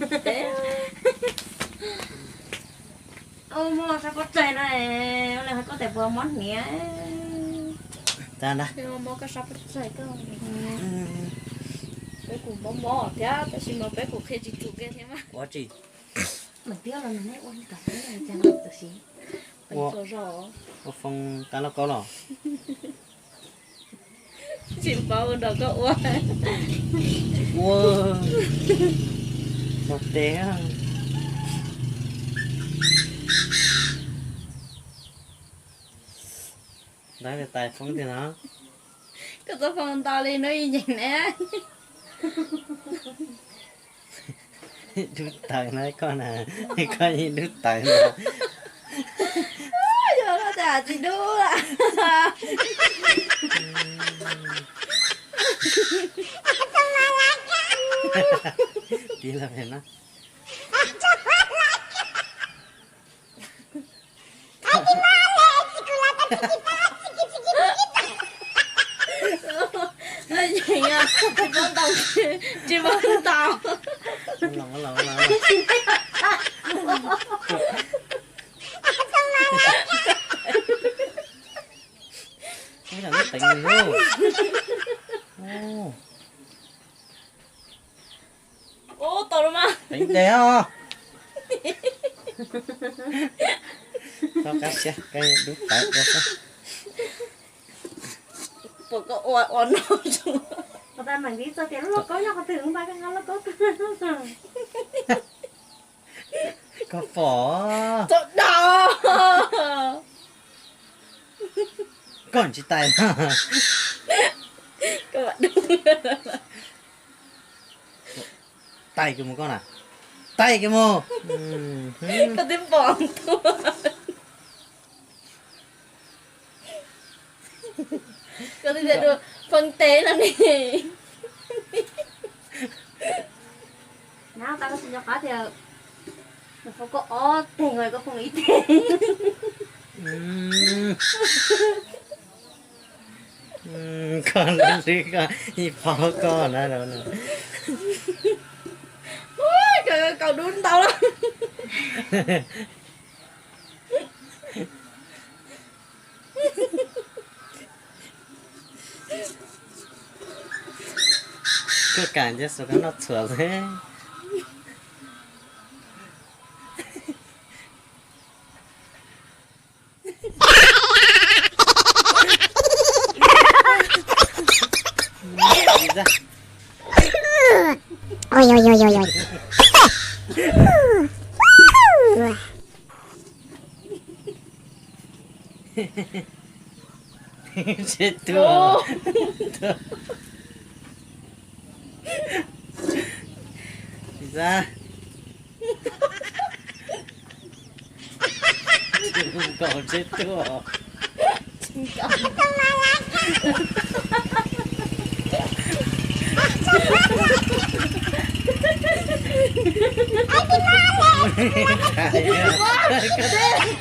Ua mob sab pob tsaig no, ua li hais koj tes puas mob hniav. Tag na. Mob koj sab pob tsaig koj. Peb kuj mob mob thiab tab sis mas peb kuj qhia tsis tsum kiag thiab mas. Ua tsi? Mas tiab los nws ua li cas thiab cas no tam sim peev txhua zog. Ua foo qab lauj kaub los? Tsis paub ua nrog koj ua. Ua mos tes. Ntawd tais foob tiag no. Koj txoj foo ntau li hnub ib yees ne. Dub tawv na koj na, koj yeej dub tawv na. Yog no tas tsis dub lawm. Tiv los na. Yeej tsis paub ntaus, tsis paub ntaus. Ub, tau lawm mas. Teev tes os. Tau qab siab, dub tawv ua xwb. Puas koj ua ua no? Ua tas meem ntxiv txog tias lub lauj kaub nyob qhov twg, mus npaj koj nqa lauj kaub. Koj pom. Txaus dog. Koj tsis tais. Koj mam dub. Tais kiag mus koj na. Tais kiag mus. Koj twb pom tuaj. Koj twb tias dua foob teb no ne. Nab tas koj tsis nco qab tias nws foob koj ob teg, koj foob ib teg. Koj lub hlwb koj ib phaub koj na. Koj kaus dub ntau lawm. Koj kam nce xuas koj noj txhuam xwb. Tseb tuag. Tsis txaj. Nkaus tseb tuag.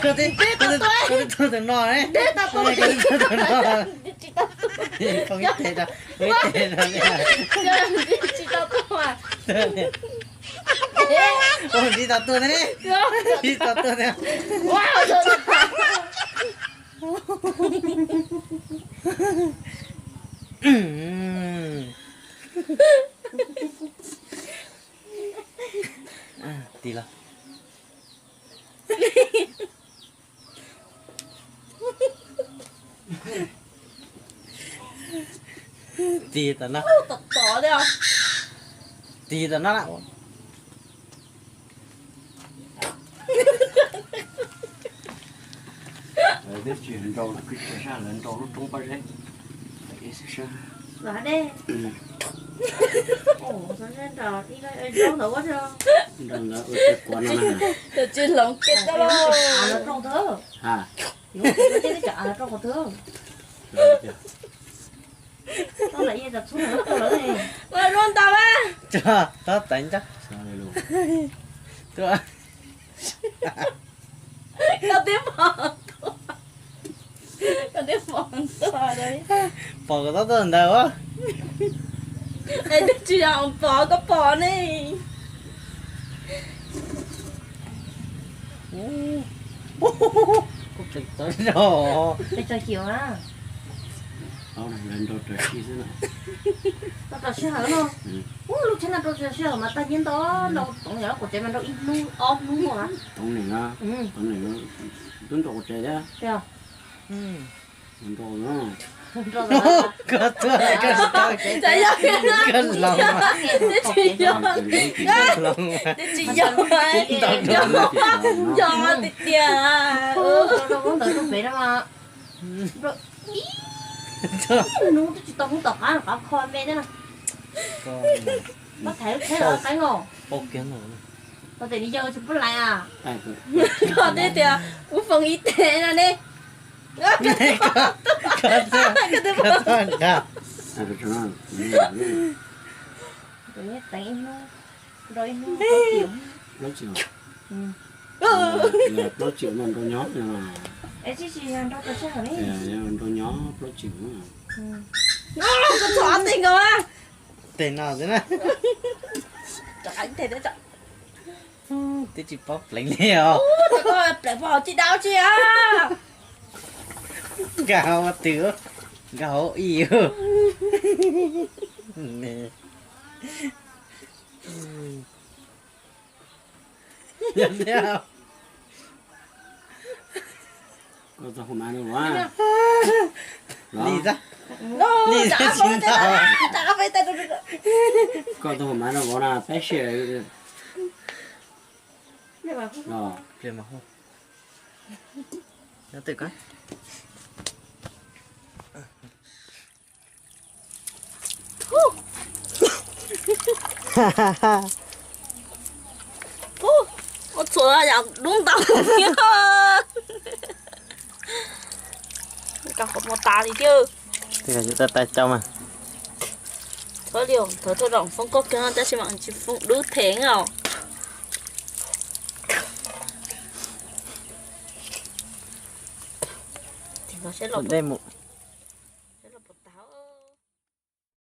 Koj twb tuag tus no, koj twb tuag tus no. Phooj ib teg rau, phooj ib teg rau. Ua, ntsib tau tuag thiab ne. Ntsib tau tuag thiab. Tig los. Tig tom no. Tig tom no na. Lawv twb tsis nrau lawm, kwv tsis sab, lawv nrau lub roob pob zeb. Los dej. Ntawd ua tsis kuav no na. Tus tsis hloov kiag tau los. Ha. Ua zoo ntau a. Tso, tab teev ntag. Tuaj. Koj twb pom tuaj. Koj twb pom tuaj. Pom koj tab tuaj ntawd as. Es twb tsis yog pom, koj pom ne. Peb tso chim na. Tau na, lawv nrau raws sij xwb na. Tau rau sij hawm no. Ub, lub tsheb no rau sij hawm mas tag nyiaj ntau, ntau toom yog kuv tsev mas nrau ib hnub ob hnub na. Toom neem na, toom neem twb nrau kuv tsev thiab. Nrau na. Koj tuaj, koj tsis tau, koj hloov mas, koj hloov mas. Yog mas tiag tiag. Hnub twb tsis tau hnub tom qab, qab kho me thiab na. Koj thaiv lub tsheb los qaib os. Koj tes li yog tsis pub lais a. Koj twb tias kuv foom ib teg no ne. Teev ib hnub, nrau ib hnub plaub tseem. Plaub tseem no nrau nyob. Es tsis yog nrau tau sij hawm li. Nrau nyob plaub tseem. Koj txhob ob teg nkaus a. Teg no xwb na. Twb tsis paub pleev li os. Pleev pom tsis dau tsis a. Nkag hauv twg, nkag hauv ib. Koj tau hau mav no vov na. Li, li tsis ntau. Koj tau hau mav no vov na, peb sij. Ua txhuam yam dub ntau thiab. Koj qhov muag tas li thiab. Tais cau mas. Thov li, thov thov zaum foob koj kiag no tab sis mas tsis foob dub them os. Dej mus.